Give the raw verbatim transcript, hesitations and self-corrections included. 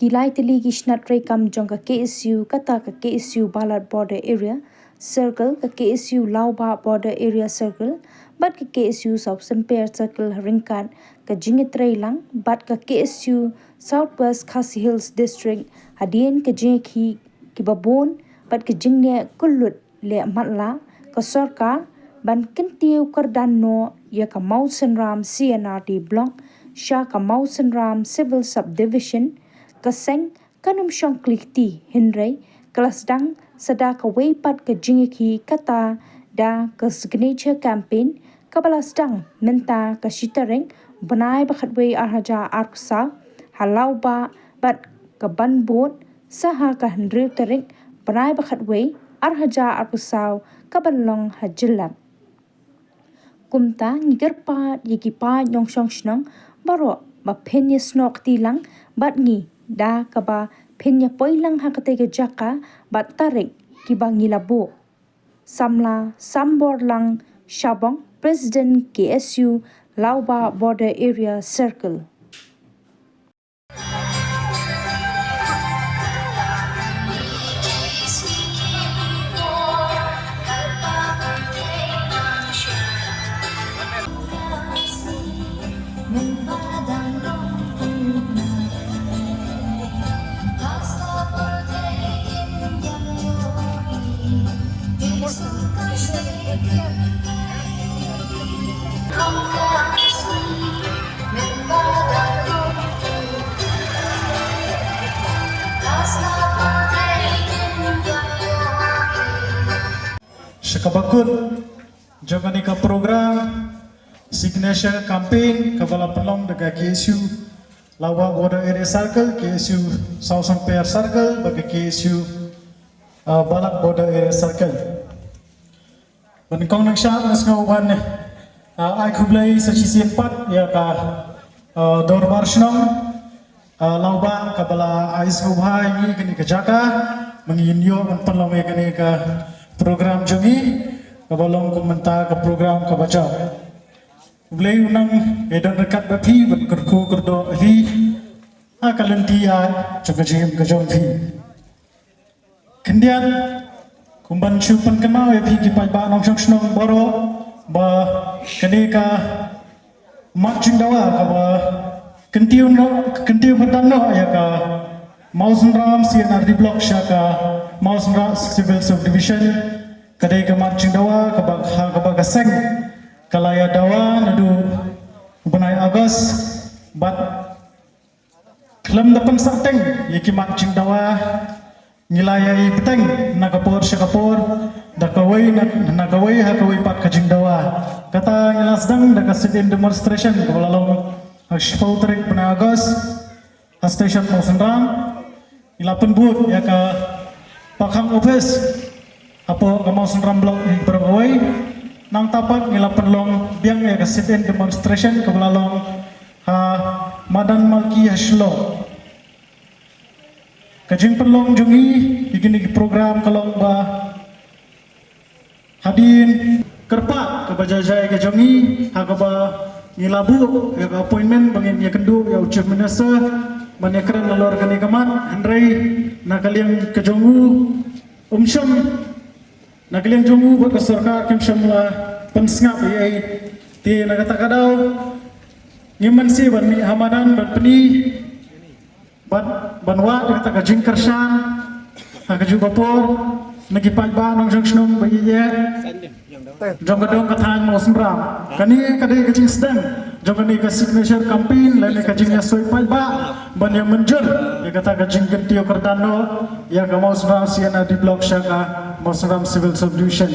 Ki lai tylli ki shnat treikam jong ka K S U, kata ka K S U Balat Border Area Circle, ka K S U Lawbah Border Area Circle, bad ka K S U South Sempere Circle, ha ryngkat ka jingïatreilang bad ka K S U South West Khasi Hills District, hadien ka jingïakhih kiba bun bad ka jingleh kyllut leh matlah, ka sorkar ban kyntiew kyrdan noh ïa ka Mawsynram C and R D Block sha ka Mawsynram Civil Subdivision, ka seng kan ym shong kli kti, hynrei ka la sdang sa da kawei pat ka jingïakhih, kata da ka signature campaign kaba la sdang mynta ka shi tarik bnai ba khatwei ar hajar arphew saw ha Lawbah, bad ka ban bud sa ha ka hynriew tarik bnai ba khatwei ar hajar arphew saw, ka ban long ha Jylliew. Kumta ngi kyrpad ïa ki paid nongshong shnong baroh ba phin ïasnoh kti lang bad ngi da kaba phin ïapoi lang ha katei ka jaka bad tarik kiba ngi la buh. Samla Samborlang Shabong, President K S U Lawbah Border Area Circle. Sha kaba kut jong kane ka program signature campaign kaba la pynlong da ka K S U Lawbah Border Area Circle, K S U South Sempere Circle, bad ka K S U, uh, Balat Border Area Circle. Ban kong nang shah nang sngew ban, ah, ai khublei sa shisien pat ïa ka, ah, Dorbar Shnong, ah, Lawbah kaba la ai sngewbha ïa ngi kane ka jaka ba ngin ïoh ban pynlong ïa kane ka program jong ngi kaba long kum mynta ka program kaba jop. Khublei u nang ïa don ryngkat bad phi ban kyrkhu kyrdoh ïa phi ha ka lynti ïa jong ka jingim ka jong phi. Khyndiat, kum ban shu pynkynmaw ïa phi ki paidbah nongshong shnong baroh ba kane ka mat jingdawa kaba kyntiew noh, kyntiew kyrdan noh ïa ka Mawsynram C and R D Block sha ka Mawsynram Civil Subdivision, ka dei ka mat jingdawa kaba, ha kaba ka seng ka la ïa dawa naduh u bnai August, bad khlem da pynsahteng ïa ki mat jingdawa, ngi la ïai bteng na ka por sha ka por, da kawei na, na kawei ha kawei pat ka jingdawa. Kata ngi la sdang da ka sit-in demonstration kaba la long ha shiphew tarik bnai August ha station Mawsynram. Ngi la pynbud ïa ka pakhang office hapoh ka Mawsynram Block hi baroh kawei. Nangta pat ngi la pynlong biang ïa ka sit-in demonstration kaba la long ha madan Malki ha Shillong. Ka jingpynlong jong ngi ïa kine ki program ka long ba hadien kyrpad kaba jai jai ka jong ngi ha kaba ngi la buh ïa ka appointment ba ngin ïakynduh ïa u Chief Minister ban ïakren halor kane ka mat, hynrei na ka liang ka jong u um shym, na ka liang jong u bad ka sorkar kim shym la pynsngap ei ei. Te na kata ka daw ngim mynsiem ban mih ha madan ban pyni bad ban wad ïa kata ka jingkyrshan ha kajuh ka por na ki paidbah nongshong shnong ba ïeit jong ka dong ka thaiñ Mawsynram. Kane ka dei ka jingsdang jong kane ka signature campaign lane ka jingïasoi paidbah ban ïa mynjur ïa kata ka jingkyntiew kyrdan noh ïa ka Mawsynram C and R D Block sha ka Mawsynram Civil Subdivision.